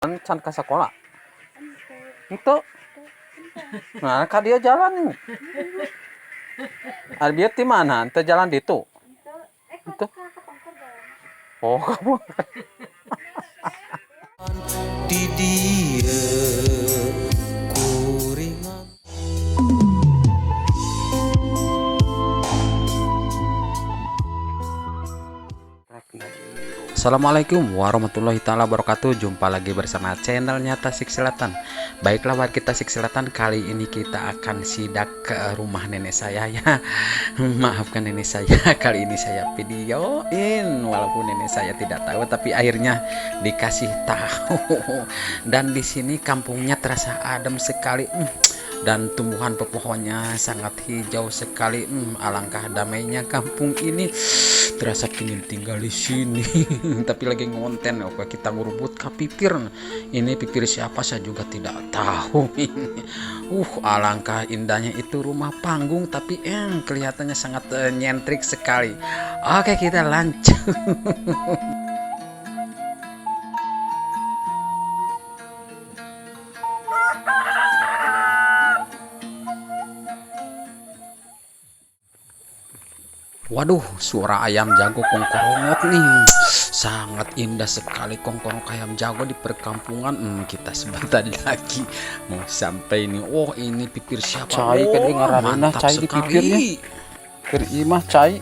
Can ka sekolah. Henteu. Nah, ka dieu jalan ini. Ari bieu ti mana? Teu jalan ditu. Henteu. Oh, kamu. Di dieu kuring. Assalamualaikum warahmatullahi taala wabarakatuh. Jumpa lagi bersama channelnya Tasik Selatan. Baiklah warga Tasik Selatan, kali ini kita akan sidak ke rumah nenek saya ya. Maafkan nenek saya, kali ini saya videoin walaupun nenek saya tidak tahu, tapi akhirnya dikasih tahu. Dan di sini kampungnya terasa adem sekali. Dan tumbuhan pepohonnya sangat hijau sekali. Alangkah damainya kampung ini. Terasa pingin tinggal di sini. Tapi lagi ngonten, oke kita ngurubut ke pipir. Ini pipir siapa saya juga tidak tahu ini. Alangkah indahnya itu rumah panggung, tapi kelihatannya sangat nyentrik sekali. Oke, kita lanjut. Waduh, suara ayam jago kongkorongok nih. Sangat indah sekali kongkorong ayam jago di perkampungan. Kita sebentar lagi mau sampai nih. Oh, ini pipir siapa? Cai Oh, kan ngaranna mantap cai di sekali. pipirnya. Keur ieu mah cai.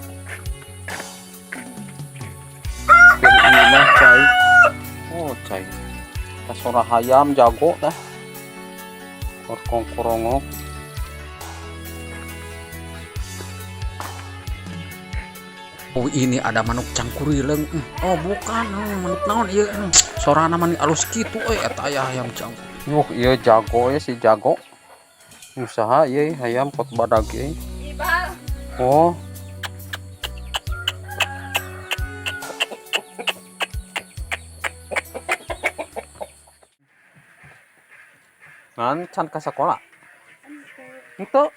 Keur ieu mah cai. Oh, cai. Tah suara hayam jago tah. Kongkorongok. Oh, ini ada manuk cangkurileng. Oh, bukan, manuk naon ieu? Sorana mani alus kitu euy eta aya ayam jago. Yuh, ieu jago ya si jago. Usaha ieu hayam pot badag ieu. Oh. Ngan can ka sekolah. Henteu.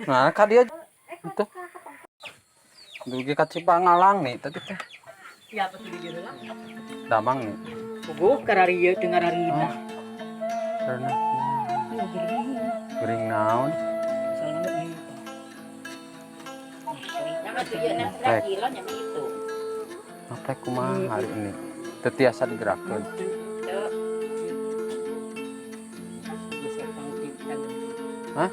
Nah, ka dieu henteu. Dugi ka Cipangalang nih tadi teh. Ya, apa tuh di lah? Damang nih. Puguh kararieu teu ngararina. Karena gering naon? Soalnya ieu. Rek. Apa kumaha hari ini? Teu tiasa digerakkeun. Hah?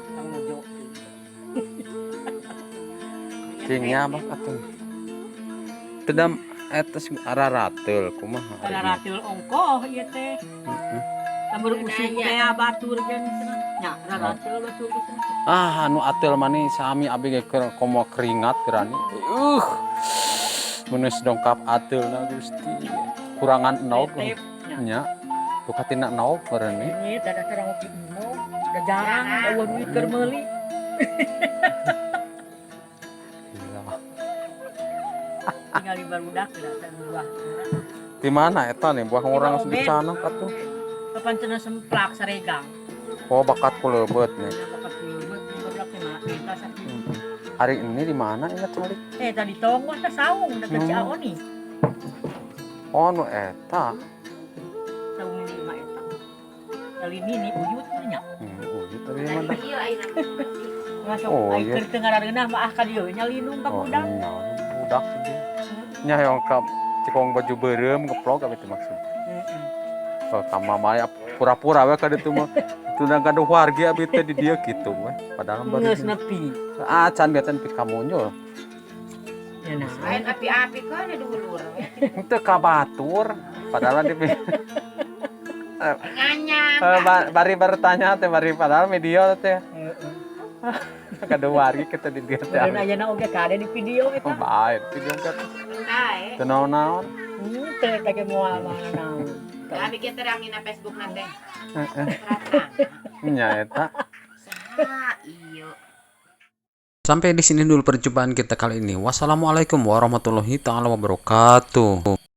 Cingnya abah atuh. Teu dam eta ararateul kumaha hari ini? Kararateul ongkoh ieu teh. Heeh. Lamun usuk teh batur gen cenah. Nya rarateul batur ge cenah. Ah, anu ateul mani sami abi ge keur komo keringat gerani. Mun geus dongkap ateulna Gusti. Kurangan enog nya. Duka tina enog meureun nih. Ini da datang ngopi enog, da jarang eueuh duit keur meuli. Gila. Tinggal di barudak datang buah. Di mana eta nih buah orang Obed. dicanak atuh? Kapan cenah semplak saregang. Oh, bakat ku leubeut nih. Bakat ku leubeut barudak teh mah eta sakitu. Hari ini di mana ingat calik? Tadi tonggoh teh saung deket Ciaoni. Oh, nu eta. Saung di imah eta. Kali ini uyut teh nya. Uyut tadi mah dah. Masuk Oh, ai iya. keur teu ngarareunah mah ah ka dieu nya linung ka Oh, budak. iya, budak dia. Nya yang ka cikong baju beureum ngeplog apa itu maksud? Heeh. Oh, ka mama ya pura-pura we ka ditu mah. Itu da gaduh wargi abi teh di dieu kitu we. Padahal baru Geus nepi. Ah, can biasa nepi ka munyul. Ya nah. Lain api-api kan ada dulur. Henteu ka batur. Padahal di Nganyang. Bari bertanya teh bari padahal media teh. Heeh. Gaduh wargi kita di dieu teh. Meureun ayeuna oge kade di video Oh, eta. bae video teh. Kae. Teu naon-naon. Teu teh ge moal mah naon. Kami kita terangin na Facebook nanti. Heeh. Nya eta. Saha iyo. Sampai di sini dulu perjumpaan kita kali ini. Wassalamualaikum warahmatullahi taala wabarakatuh.